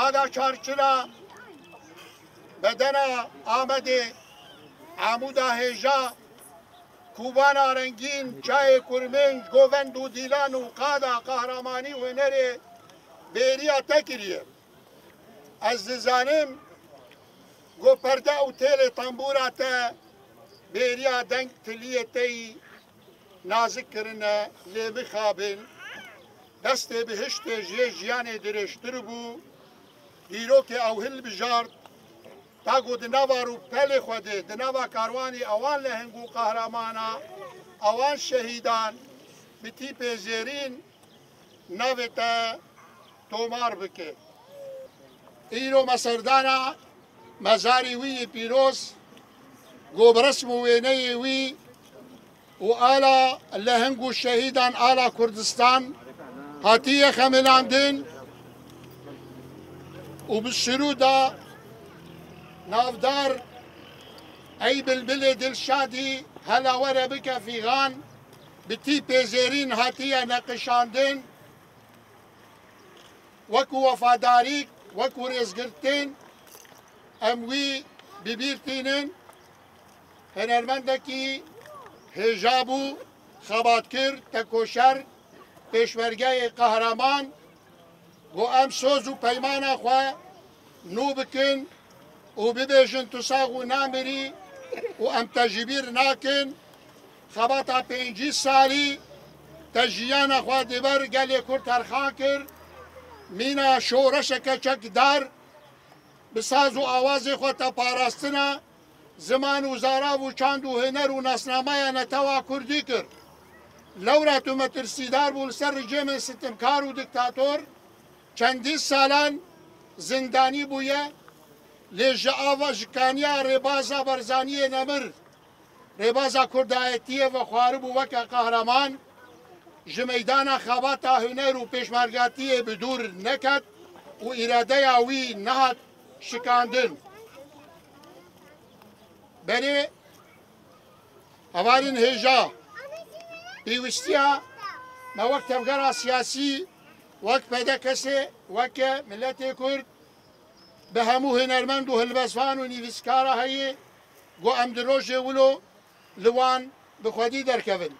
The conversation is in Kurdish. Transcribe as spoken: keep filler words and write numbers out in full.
Qada Çarçila, Bedena Amedê, Amuda Hêja, Kubana Rengîn, Çayê Kurminc, Govend û Dîlan û Qada Qahramanî û Hunerê bêriya te kiriye. Ez dizanim ku perde û têlê tembûra te bêriya deng tiliyê te yî nazik kirine, lê mixabin, destê bihiştê jê jiyanê dirêjtir bû, dîrokê ew hilbijart, ta ku di nava rûpelê xwe de, di nava karwanê ewan leheng û qahramana, ewan şehîdan bi tîpê zêrîn navê te tomar bike. Îro me serdana mezarî wî yê pîroz, ku bi resm û wêneyê wî û ala leheng û şehîdan ala Kurdistan hatiye xemilandin û bi şirûda navdar Ey Bilbilê Dilşadî hela were bike fîxan, bi tîpê zêrîn hatiye neqişandin. Wekû wefadarîk, wekû rêzgirtin em wî bi bîr tînin. Hunermendekî hêja bû, xebat kir, tekoşer, pêşmergeyê qehreman, ku em soz û peymana xwe nû bikin û bibêjin tu sax û namirî û em te ji bîr nakin. Xebata pêncî salî te jiyana xwe di ber gelê Kurd terxan kir. Mîna şoreşeke çekdar bi saz û awazê xwe te parastina ziman û zarav û çand û huner û nasnameya netewa Kurdî kir. Lewra tu metirsîdar bû li ser rejîmên sitimkar û diktator, çendî salan zindanî bûye, lê ji ava ji kaniya rêbaza Barzaniyê nemir. Rêbaza Kurdayetiyê vexwaribû weke qehreman, ji meydana xebata huner û pêşmergatiyê bi dûr neket û îradeya wî nehat şikandin. Berê hevalên hêja, pêwîstiya me wek tevgera siyasî, wek P D K S, weke miletê Kurd, bi hemû hunermend û hilbestvan û nivîskara heye, ku em di rojê wilo li wan bi xwedî derkevin.